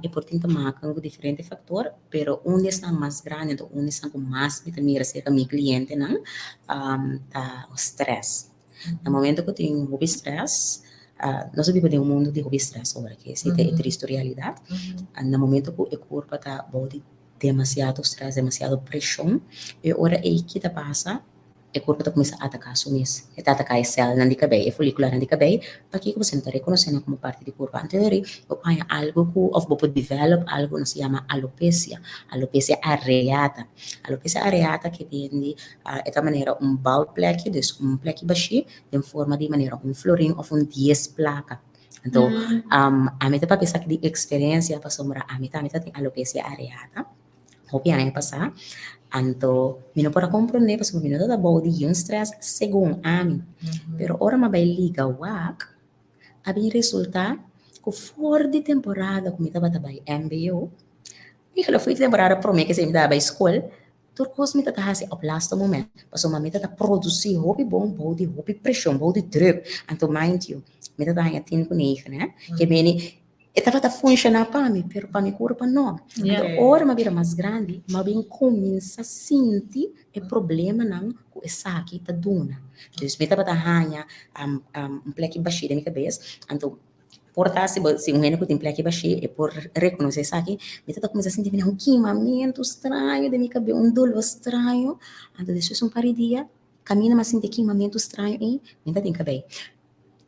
E por tin te maken ku diferente faktor, pero un di esnan mas grandi anto un di esnan ku mas mi ta mira serka mi klientenan ta strès. Na momento ku tin hopi strès, nos a biba den un mundu di hopi strès ora ke esei ta e tristu realidat. Na momento ku e kurpa ta bou di demasiado strès, demasiado preshon, e ora ei ki ta pasa? E kurpa ta kuminsá ataká su mes. E ta ataká e sèlnan di kabei, e folíkulonan di kabei. Pakiko? Pasobra no ta rekonosé nan komo parti di kurpa. Anto e ora ei bo por haña algu ku òf bo por develop algu nos ta yama alopecia, alopecia areata. Alopecia areata ke bini e ta manera un bald plekje, dus un plekje bashí den forma di manera un florin òf un dies plaka. Anto ami ta papia esaki di eksperensia pasobra ami tambe ta tin alopecia areata. Hopi aña pasá, anto mi no por a komprondé pasobra mi no tabata bou di yun strès segun ami. Pero ora mi a bai liga wak, a bin resultá ku for di temporada ku mi tabata bai mbo, mi kla for di temporada promé ke esei mi tabata bai skol, tur kos mi tabata hasi op laatste moment, pasobra mi tabata produsí hopi bon bou di hopi preshon, bou di drùk. Anto mind you, mi tabata haña tin ku negen, hè, ke meni E tabata funshoná pa mi, pero pa mi kurpa no. Anto ora mi a bira mas grandi, mi a bin kuminsá sinti e problemanan ku esaki ta duna. Dus mi tabata haña un plèki bashí den mi kabes, anto por ta si bo si un hende ku tin plèki bashí e por rekonosé esaki, mi tabata kuminsá sinti mira un kimamentu straño den mi kabes, un doló straño. Anto despues un par di dia, kaminda mi a sinti e kimamentu straño ei, mi ta tin kabei.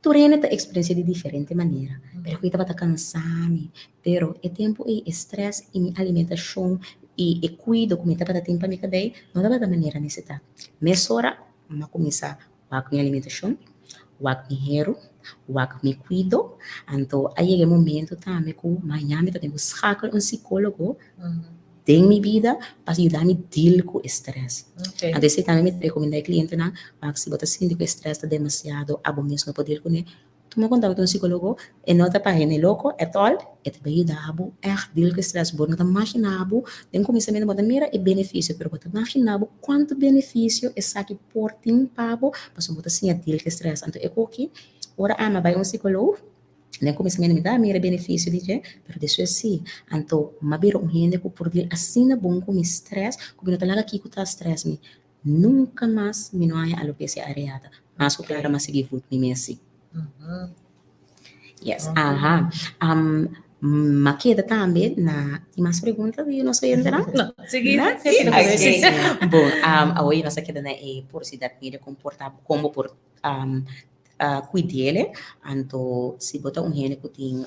Tur hende ta eksperensiá di diferente manera, pero ku e tabata kansa mi. Pero e tempu ei e strès i mi alimentashon i e kuido ku mi tabata tin pa mi kabei no tabata manera nesitá. Mesora mi a kuminsá wak mi alimentashon, wak mi heru, wak mi kuido. Anto a yega e momento tambe ku maña mi ta tin ku skakel un sikólogo den mi bida pa yuda mi deal ku e stress. Anto esei tambe mi ta rekomendá e klientenan pa si bo ta sinti ku e stress ta demasiado abo mes no por deal kuné, tuma kontakto ku un sikólogo, e no ta pa hende loko at all, e ta bai yuda bo ègt deal ku e stress. Bo no ta maginá bo den kuminsamentu bo ta mira e benefisio pero bo ta maginá bo kuantu benefisio esaki por tin pa bo pasobra bo ta siña deal ku e stress. Anto e koki ora ami a bai un sikólogo. Den kuminsamentu mi ta mira e benefisio di dje, pero despues si. Anto m'a bira un hende ku por dil asina bon ku mi strès ku mi no ta laga kiko ta strès mi. Nunka mas mi no haña alopecia areata. Mas ku klaro m'a sigui voed mi mes si. Yes, aha. M'a keda tambe na, tin mas pregunta di nos oyentenan? No, sigui. No? Sí, Ok. Bon, awor nos a keda na e porosidad medio kon por ta, kon bo por Kuid'e, anto si bo ta un hende ku tin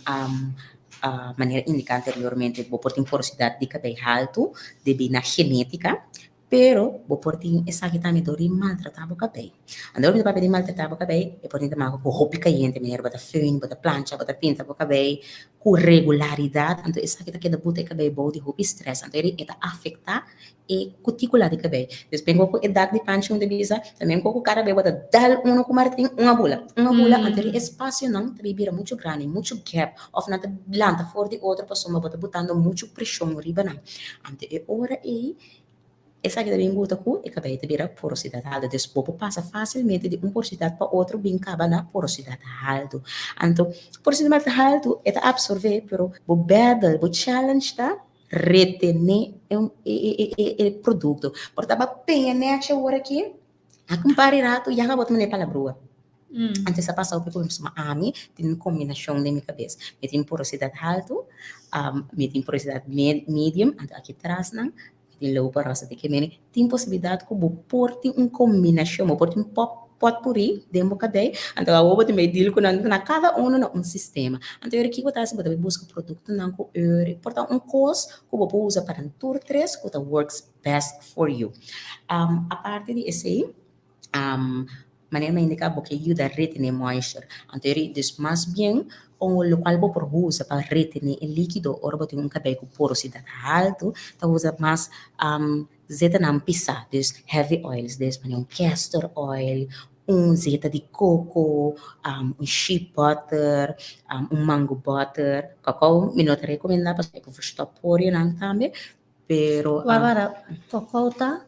manera indiká anteriormente bo por tin porosidat di kabei haltu debí na genétika, pero bo por tin esaki tambe dor di maltratá bo kabei. Anto ora mi ta papia di maltratá bo kabei e por tin ta maka ku hopi kayente manera bo ta föhn, bo ta plancha, bo ta pinta bo kabei ku regularidat, anto esaki ta keda buta e kabei bou di hopi strès, anto e ta afektá e kutíkula di kabei. Dus ben ku e dak di panchi un ta bisa, también ku kada bes bo ta dal uno ku martin, un a bula, un a bula, anto e espasionan ta bira muchu grandi, muchu gap, òf nan ta lanta for di otro pasobra bo ta butando muchu preshon riba nan. Anto e ora ei, esaki ta bin buta ku e kabei ta bira porosidat haltu. Dus bo por pasa fásilmente di un porosidat pa otro bin kaba na porosidat haltu. Anto porosidat haltu e ta apsorbé, pero bo bèdel, bo challenge ta retené e produkto. Por ta ba peña nèchi awor aki, a ku un par di ratu ya bo ta manda e palabrua. Antes a pasa hopi ku mi pasobra ami tin un kombinashon den mi kabes. Mi tin porosidat haltu, mi tin porosidat medium, anto aki trasnan mi tin low porosity. Ke mene tin posibilidat ku bo por tin un kombinashon, bo por tin pòp potpuri den bo kabei, anto awor bo tin bai deal ku nan na kada uno na un sistema. Anto ora kiko ta hasi bo ta bai buska produktonan ku eur por ta un kos ku bo por usa pa nan tur tres ku ta works best for you. Aparte di esei manera mi a indiká bo ke yuda retené moisture, anto ora dus mas bien lokual bo por usa pa retené e líkido ora bo tin un kabei ku porosidat haltu ta usa mas Zetanan pisá, dus heavy oils, dus manera un castor oil, un zeta di koko, un shea butter, un mango butter. Kakao mi no ta rekomendá pasobra e por verstòp porionan tambe, pero. Wawara, kakao ta?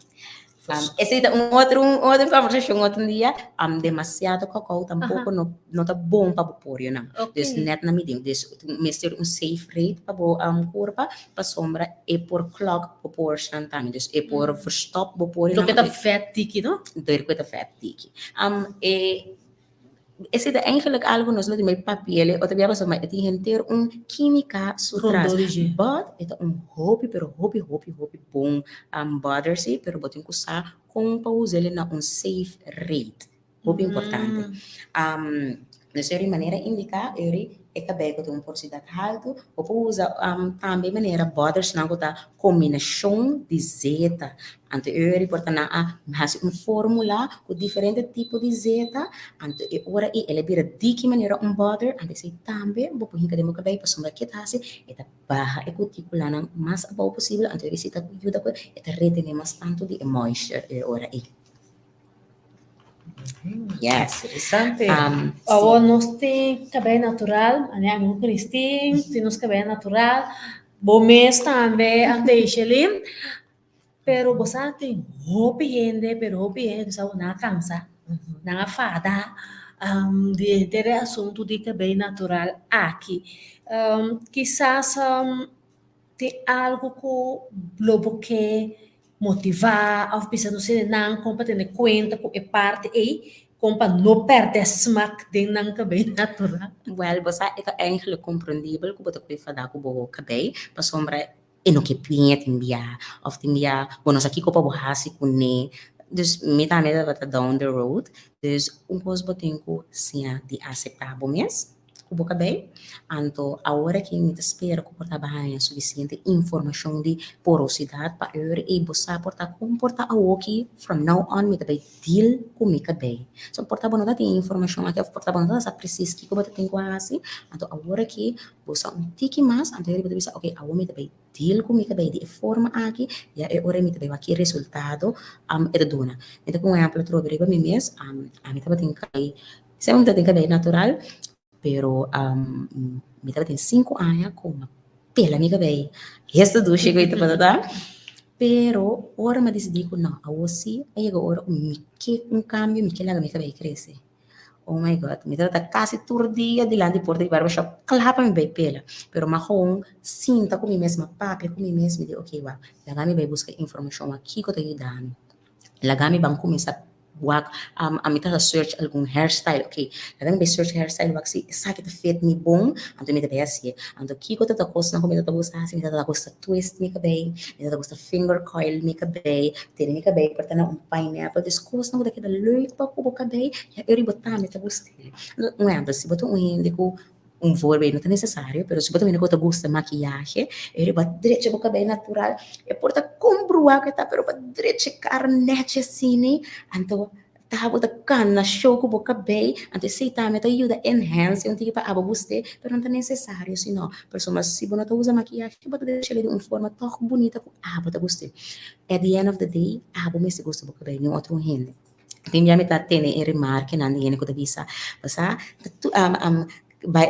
Esei ta un otro un otro conversacion otro dia. Demasiado cacao tampoco no no ta bon pa bo porionan. Dus net na midin. Dus mester un safe rate pa bo curpa pasobra e por clog bo porsnan tambe. Dus e por verstop bo porionan. Loke ta vet tiki no? Loke ta vet tiki. E Esei ta eigenlijk algo nos lo tin bai papiele otro bia pasobra e tin henter un kimika su tras. But e ta un hopi pero hopi hopi hopi bon butter si pero bo tin ku sa kon pa us'el na un safe rate. Hopi importante. Nos eri manera indiká eri e kabei ku tin un porsidat haltu bo por usa tambe manera buttersnan ku ta kombinashon di zeta. Anto e ora por ta nan a hasi un formula ku diferente tipo di zeta, anto e ora ei el a bira diki manera un butter, anto esei tambe bo por hinka den bo kabei pasobra ke ta hasi e ta baha e kutikulanan mas abou posibel, anto esei ta yuda ku e ta retene mas tantu di e moisture e ora ei. Yes. Interesante. Awor nos tin kabei natural, manera ami ku Christine tin nos kabei natural, bo mes tambe Anteishelin. Pero bo sa tin hopi hende, pero hopi hende sa ku nan a kansa, nan a fada di henter e asuntu di kabei natural aki. Kisas tin algu ku lo bo ke motivá òf bisa nos hendenan kon pa tene kuenta ku e parti ei, kon pa no pèrdè smak den nan kabei natural? Wèl, bo sa e ta eigenlijk komprendibel ku bo ta kue fada ku bo kabei, pasobra e no ke piña tin bia of tin bia bo no sa kiko pa bo hasi kuné. Dus mi tambe tabata down the road. Dus un kos bo tin ku siña di aseptá bo mes ku bo kabei. Anto awor aki mi ta spera ku por ta haña sufisiente informashon di porosidat pa eur ei bo sa por ta kon por ta awoki from now on mi ta bai deal ku mi kabei. So por ta bo no ta tin e informashon aki of por ta bo no ta sa presis kiko bo ta tin ku hasi. Anto awor aki Bo sa un tiki mas, anto bo ta bisa, ok, awor mi ta bay deal cu mi cabey di e forma aki, ya e ora mi ta bay wak ki resultado e ta duna. Mi ta pon un ehempel atrobe riba mi mes, ami tabatin cabey, semper mi tabatin cabey natural, pero mi tabatin sinku aña cu mi a pela mi cabey, hesta dushi cu e tabata ta, pero ora mi a dicidi cu no, awor si a yega ora cu mi ke un cambio, mi ke laga mi cabey crece. Oh my God, mi tabata casi tur dia dilanti porta di barbershop kla pa mi bay pela. Pero mi a gewoon sinta cu mi mes, mi a papia cu mi mes, mi di ok wak, laga mi bay busca informacion wak kico ta yuda mi. Laga mi ban cuminsa wak, ami ta search algun hairstyle, ok, laga mi bay search hairstyle wak si esaki ta fit mi bon, anto mi ta bay haci'e. Anto kico ta ta cosnan cu mi ta gusta haci? Mi ta gusta twist mi cabey, mi ta gusta finger coil mi cabey, Tene mi kabei por ta na un pineapple, dus kosnan ku ta keda leuk pa ku bo kabei, ya e riba tambe ta gust'é. Un ehèmpel, si bo ta un hende ku, un voorbeeld no ta nesesario, pero si bo ta un hende ku ta gusta makiyahe, e riba drecha bo kabei natural, e por ta kon bruá ku e ta, pero bo a drecha e kara nèchi asina, anto Ta bo ta kana show ku bo kabei, anto esei tambe ta yuda enhance un tiki pa abo gust'é, pero no ta nesesario si no. Pasobra si bo no ta usa makiyahe bo ta desh'e di un forma tòg bunita ku abo ta gust'é. At the end of the day, abo mester gusta bo kabei, no otro hende. Tin bia mi ta tene e remarkenan di hende ku ta bisa, bo sa,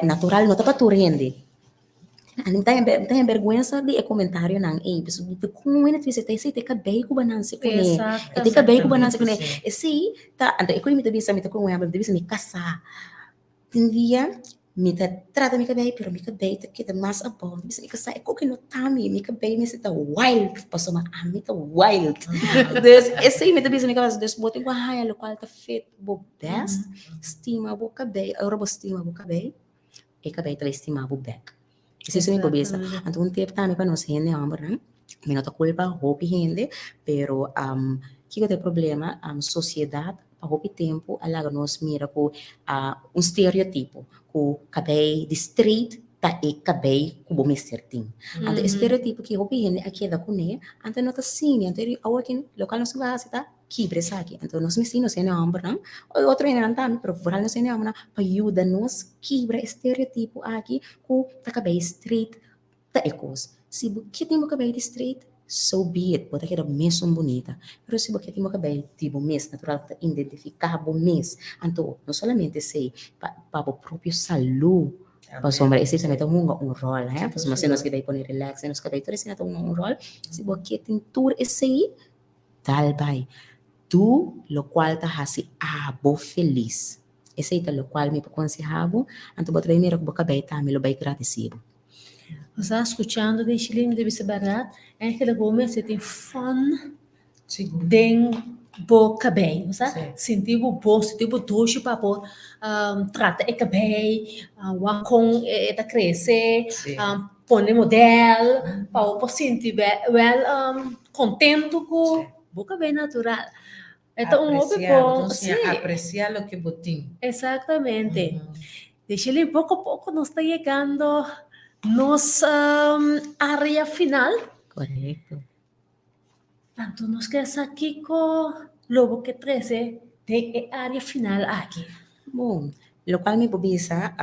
natural no ta pa tur hende. Mi ta haña bergwensa di e komentarionan ei, pasobra dikon wende ta bisa esei ta e kabei ku bo a nanse kuné, e ta e kabei ku bo a nanse kuné, esei ta, anto e ku mi ta bisa, mi ta ku mi ta bisa mi kasá, tin dia mi ta trata mi kabei pero mi kabei ta keda mas abou, mi ta bisa mi kasá e koke no ta mi, mi kabei mester ta wild pasobra ami ta wild, dus esei mi ta bisa mi kabes, dus bo tin ku haña lokual ta fit bo bèst, stima bo kabei, ora bo stima bo kabei. E kabei ta bai stima bo bek. Esei su mi por bisa. Anto un tip tambe pa nos hende hombernan, mi no ta kulpa hopi hende, pero kiko ta e problema? Sosiedat pa hopi tempu a laga nos mira ku un stereotipo ku kabei di straight ta e kabei ku bo mester tin. Anto e stereotipo ki hopi hende a keda kuné, anto no ta siña. Anto awor lokual nos a hasi ta kibra esaki. Anto nos mester nos hende hombernan, o otro hendenan tambe, pero vooral nos hende hombernan, pa yuda nos kibra e stereotipo aki ku ta kabei straight ta e kos. Si bo ke tin bo kabei di straight, so be it, bo ta keda mesun bunita. Pero si bo ke tin bo kabei di bo mes, natural ku ta identifiká bo mes, anto no solamente esei, pa pa bo propio salú, pasobra esei tambe ta hunga un ròl, he, pasobra si nos ke bai pone relax den nos kabei, tur esei ta hunga un ròl. Si bo ke tin tur esei. Dal bai. Do lokual ta hasi abo felis. Esei ta lokual mi por konseha bo, anto bo ta bai mira ku bo kabei tambe lo bai gradisí bo. Bo sa skuchando den Shilin mi ta bisa bèrdat, eigenlijk bo mester tin fun den bo kabei, bo sa? Sinti bo bon, sinti bo dushi pa bo trata e kabei, wak kon e ta krese, pone modèl pa bo por sinti wèl kontentu ku bo kabei natural. E ta un hopi bon, sí. Apresiá loke bo tin. Exactamente. Desheli poko poko nos ta yegando nos área final. Korekto. Anto nos ke sa kiko lo bo ke trese den e área final aki. Bon, lokual mi por bisa,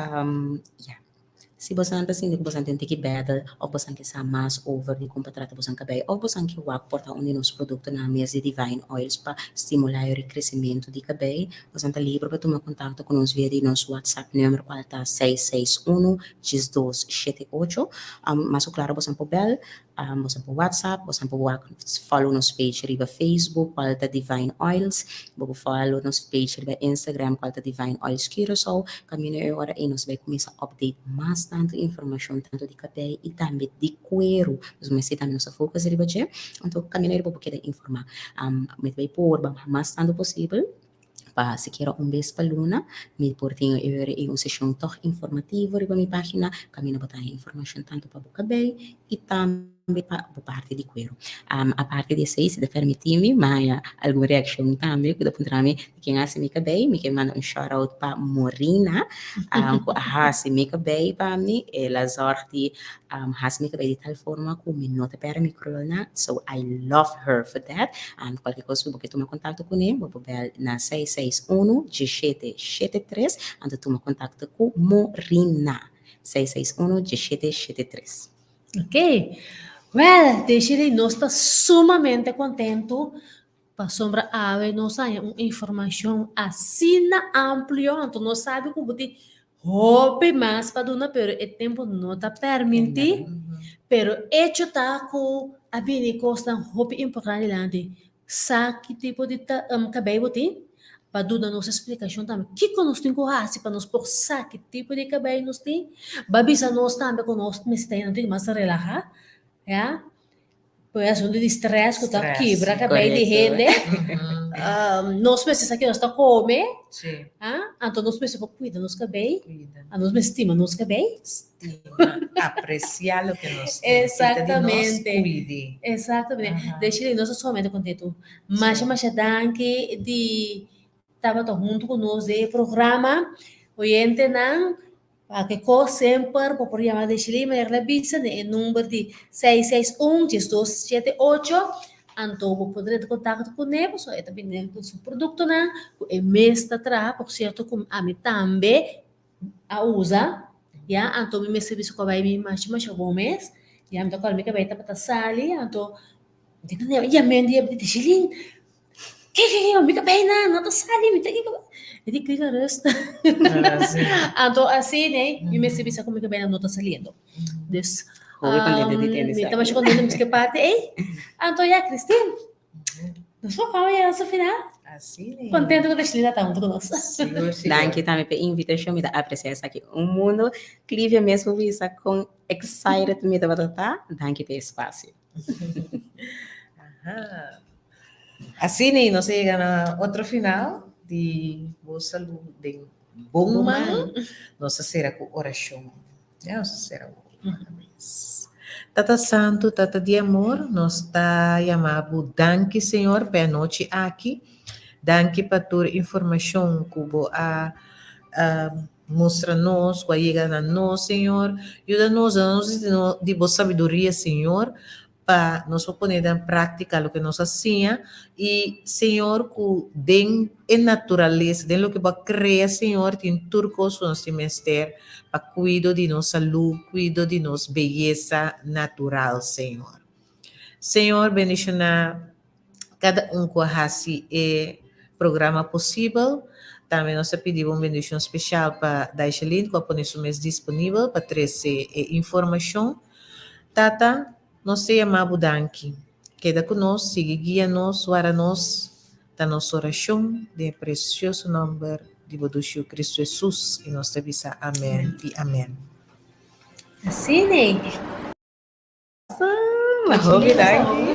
ya. Si bosan ta sinti ku bosan tin tiki bètel òf bosan ke sa mas over di kon pa trata bosan kabei òf bosan ke wak por ta un di nos produktonan mes di Divine Oils pa stimulá e rekresimentu di kabei, bosan ta liber pa tuma kontakto ku nos via di nos WhatsApp number kual ta 661 12 78. Mas ku klaro bosan por bèl Bosan por WhatsApp, bosan por wak follow nos page riba Facebook cual ta Divine Oils, bo por follow nos page riba Instagram cual ta Divine Oils Curaçao, caminda e ora ey nos bay cuminsa update mas tanto informacion tanto di cabey y tambe di cuero, pasobra mester tambe nos ta focus riba dje, anto caminda ey bo por keda informa. Mi ta bay purba mas tanto posibel pa sikiera un bes pa luna mi por tin e ora ei un seshon tòg informativo riba mi página kaminda bo ta haña informashon tantu pa bo kabei i tambe pa bo parti di kueru. Aparte di esei, si ta permití mi, mi a haña algun reakshon tambe ku ta puntra mi di ken a hasi mi kabei. Mi ke manda un shout out pa Morina ku a hasi mi kabei pa mi. El a zòrg di hasi mi kabei di tal forma ku mi no ta pèrdè mi krulnan. So I love her for that. Kualke kos ku bo ke tuma kontakto kuné, bo por bèl na seis seis unu, diesshete shete tres, anto tuma kontakto ku Morina, seis seis unu, diesshete shete tres. Ok. Wèl, Desiree, nos ta sumamente kontentu pasobra awe nos haña un informashon asina amplio, anto nos sabi ku bo tin hopi mas pa duna, pero e tempu no ta permití. Pero echo ta ku a bini kosnan hopi importante dilanti. Sa ki tipo di kabei bo tin, pa duna nos splikashon tambe kiko nos tin ku hasi pa nos por sa ki tipo di kabei nos tin. Ba bisa nos tambe ku nos mester ta tin mas relahá, ya. Por e asuntu di stress ku ta kibra kabei di hende. Nos mester sa ke nos ta kome, anto nos mester por kuida nos kabei, nos mester stima nos kabei. Stima, apresiá loke nos tin. Exactamente. Exactamente. Desiree, nos ta sumamente kontentu. Masha, masha danki di tabata huntu ku nos den e programa. Oyentenan, Cualke cos semper bo por yama Desiree manera el a bisa den e number di seis seis un diesdos shete ocho anto bo por drenta contacto cune pasobra e ta bini cu su productonan cu e mes ta traha por cierto cu ami tambe a usa ya anto mi mester bisa cu a bay mi masha masha bon mes ya mi ta acorda mi cabey tabata sali anto yam'e un dia Desiree Ke ke ke mi kabei nan no ta sali mi ta kiko mi di kiko rustig anto asina mi mester bisa ku mi kabei nan no ta saliendo dus Hopi kontento di tende mi ta masha kontento miski parti ei anto ya Christine nos por kaba yega na su final kontento ku Deshlina ta huntu ku nos. Danki tambe pa e invitashon mi ta apresia esaki un mundo Clivia mes por bisa kon excited mi tabata ta danki pa e espasio. Asina nos a yega na otro final di Bo Salú den Bon Man. Nos a sera ku orashon. Ya, nos a sera ku Tata Santu, Tata di amor, nos ta yama bo danki Señor pa e anochi aki. Danki pa tur informashon ku bo a Mustra nos ku a yega na nos, Señor. Yuda nos, duna nos di bo sabiduria, Señor, pa nos por pone den práktika loke nos a siña. I, Señor, ku den e naturalesa, den loke bo a krea, Señor, tin tur kos ku nos tin mester pa kuido di nos salú, kuido di nos beyesa natural, Señor. Señor, bendishoná kada un ku a hasi e programa posibel. Tambe nos ta pidi bo un bendishon speshal pa Daishelyn ku a pone su mes disponibel pa trese e informashon. Tata, nos ta yama bo danki. Keda ku nos, sigui guia nos, wara nos, ta nos orashon den e presioso nòmber di bo Dushi Yu Kristu Hesus i nos ta bisa amen i amen. Asina. Hopi danki.